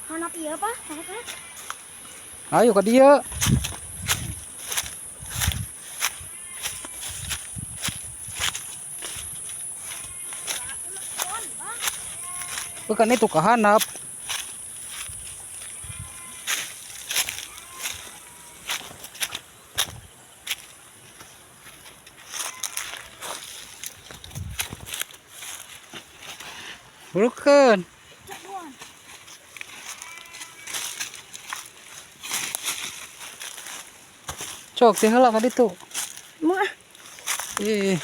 Hanap ieu apa? Hanap. Ayo ka dieu. Bukan itu ke hanap. Bukan. Cok, teh heula ka ditu. Mah. Ih.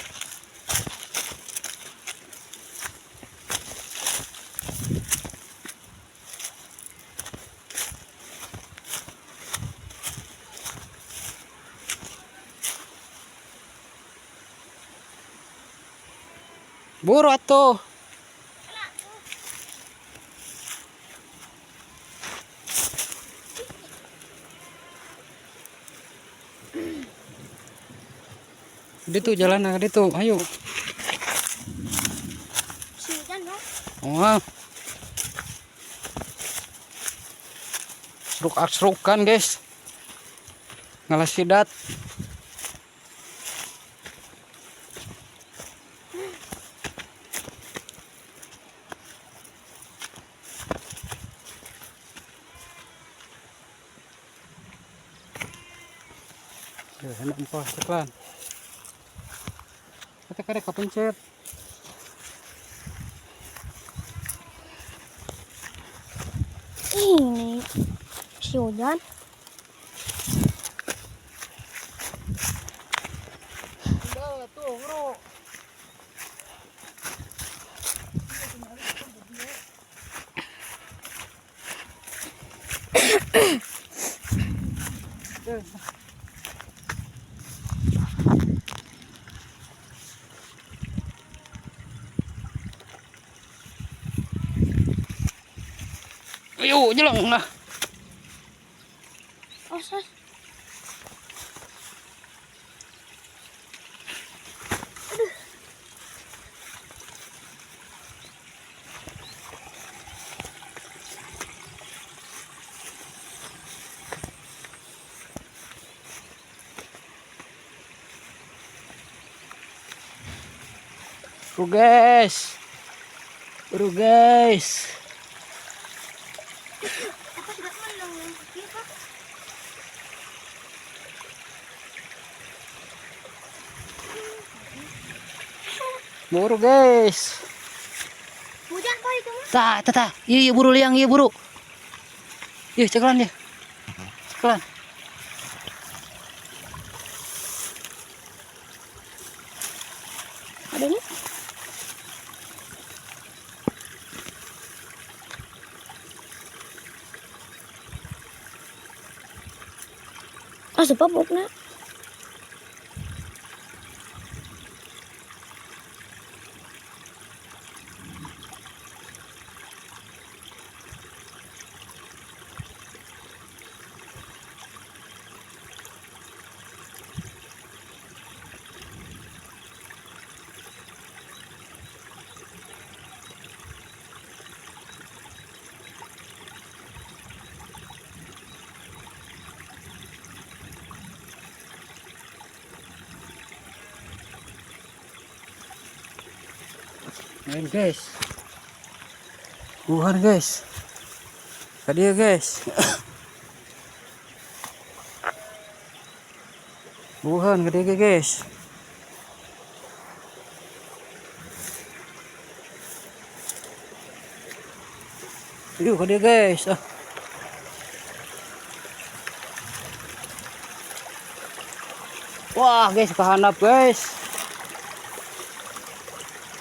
Buru atuh. Ditu jalan ka ditu, ayo. Si hujan dong. Wah. Seruk-serukan, guys. Ngalas sidat. Ya, enak empah ceklan. Kita karek kepencet. Ini si hujan. Tuh, bro. Ayo, jelang lah. Oh, sos. Bro guys. Bro guys. Aku tidak menang yang kecil, Pak. Buru guys. Hujan kok itu mah. Tah, tah, tah. Iya, iya buru liang, iya buru. Iya, ceklan ya. Ceklan. Ada nih. Ah, sebab bokna. Main guys. Buhan guys. Tadi ya guys. Buhan gede guys. Yuk gede guys. Ah. Wah guys, kehanap guys.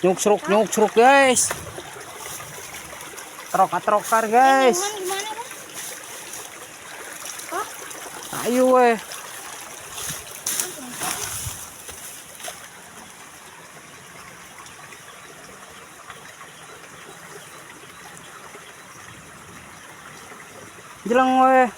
Nyuksruk guys. Trok-trokar guys. Gimana, Pak? Ayo weh. Jelang weh.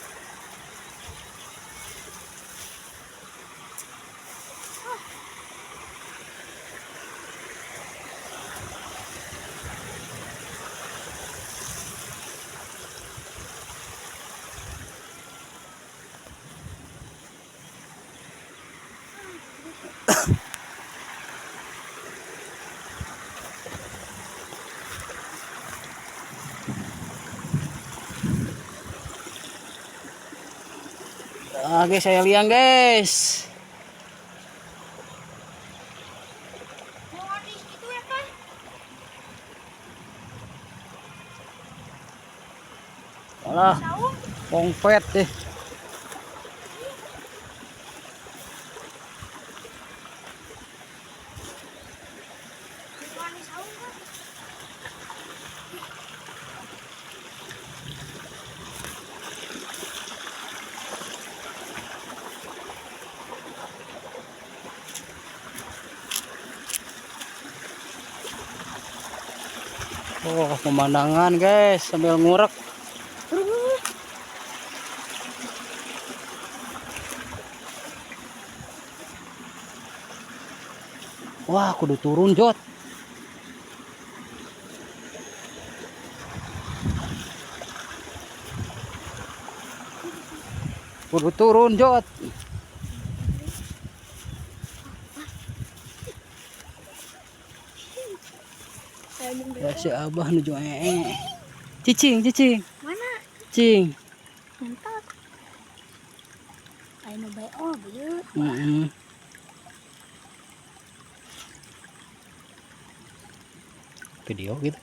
Ah, guys, saya liang, guys. Mau di situ ya kan? Alah, Saung. pongpet deh. Mau di saung kan? Oh, pemandangan, guys, sambil ngurek. Buru, buru, buru. Wah, kudu turun, Jot. Kudu turun, Jot. Ya si Abah nuju ee. Cicing, cicing, Mana? cicing. Mantap. Ayo nu bae oh, beut. Mm-mm. Video gitu.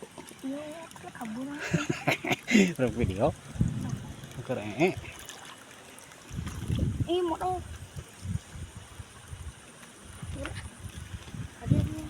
Iya, aku kabur. Rek video. Keur ee. Ih, mau dong. Ada nih.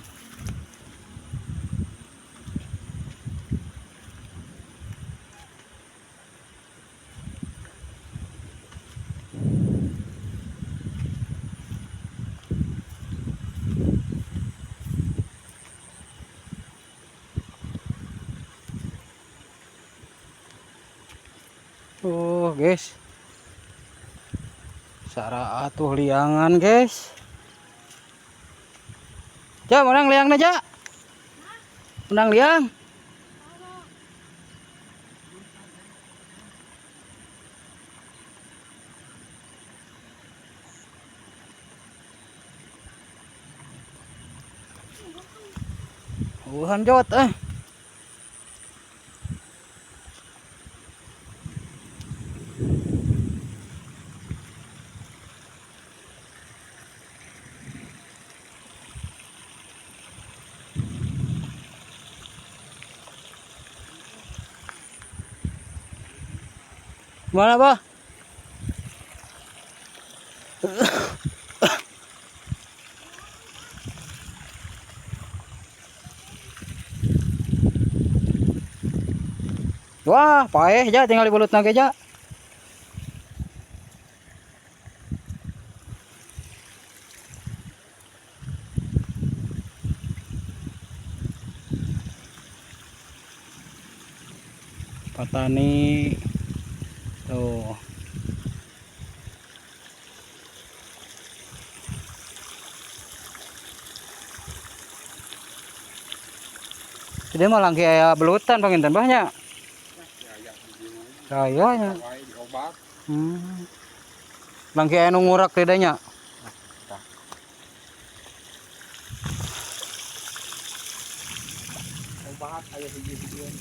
Oh, guys. Sara atuh liangan, guys. Ja, menang liangna, Ja. Menang liang. Uhan jot eh. Mana, Bah? Wah, paeh ja tinggal di belut ge ja. Patani tuh. Jadi mah langki aya belutan panginten banyak. Kayaknya. Wae diobat. Langki aya nu ngurak teh nya. Obat aya hiji-hijian.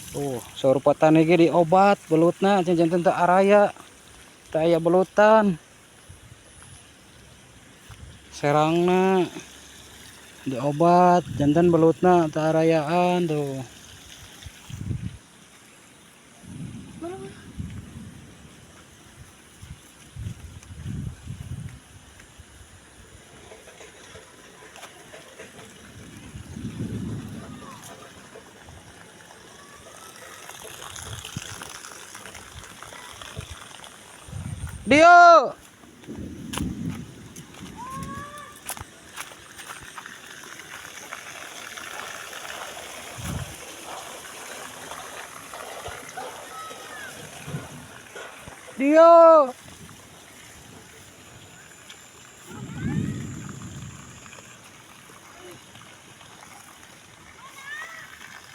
Tuh, saur patani ge diobat belutna janten teu araya. Teu aya belutan. Serangna diobat janten belutna teu arayaan tuh. Mana? Dio. Dio.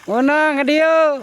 Menang Dio.